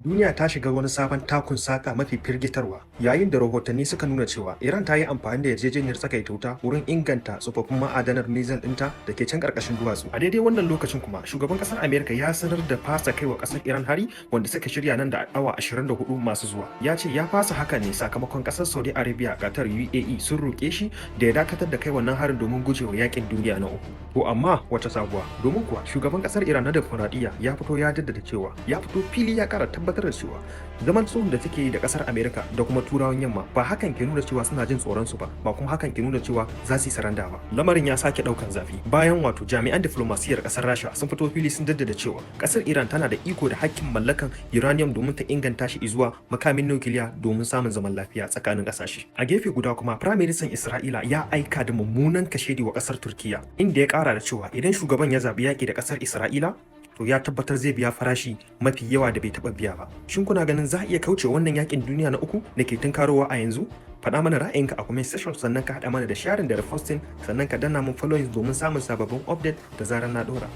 Duniya ta shiga wani sabon takun saka mafi firgitarwa yayin da rahotanni suka nuna cewa Iran ta yi amfani da yarjejeniyar tsagaita wuta wurin inganta tsofaffin ma'adanar missile ɗinta da ke can ƙarƙashin duwatsu. A daidai wannan lokacin kuma, shugaban ƙasar Amerika ya sanar da fasa kai wa ƙasar Iran hari wanda suka shirya nan da awa 24 masu zuwa. Ya ce ya fasa haka ne sakamakon ƙasar Saudi Arabia, Qatar, UAE sun roƙe shi da ya dakatar da kai wannan harin domin gujewa yakin duniya na uku. To amma wata sabuwa, domin kuwa shugaban ƙasar Iran na demokuraɗiyya ya fito ya jaddada cewa, ya fito fili ya ƙara tabbatar da cewa zaman tsohon da take yi da kasar Amerika da kuma Turawan Yamma ba hakan ke nuna cewa suna jin tsoron su ba, ba kuma hakan ke nuna cewa za su yi saranda ba. Lamarin ya sake daukan zafi bayan wato jami'an diflomasiyyar kasar Rasha sun fito fili sun jaddada cewa kasar Iran tana da iko da hakkin mallakan uranium domin ta inganta shi zuwa makamin nukiliya domin samun zaman lafiya tsakanin kasashe. A gefe guda kuma, Prime Minister Isra'ila ya aika da mummunan kashedi wa kasar Turkiya, inda ya kara da cewa idan shugaban ya zabi yaki da kasar Isra'ila, to ya tabbatar zai biya farashi mafi yawa da bai taba biya ba. Shin kuna ganin za a iya kauce wannan yakin duniya na uku da ke tunkarowa a yanzu? Faɗa mana ra'ayinka a comment section, sannan ka haɗa mana da sharing da reposting, sannan ka danna mun following domin samun sababbin update da zarar na ɗora.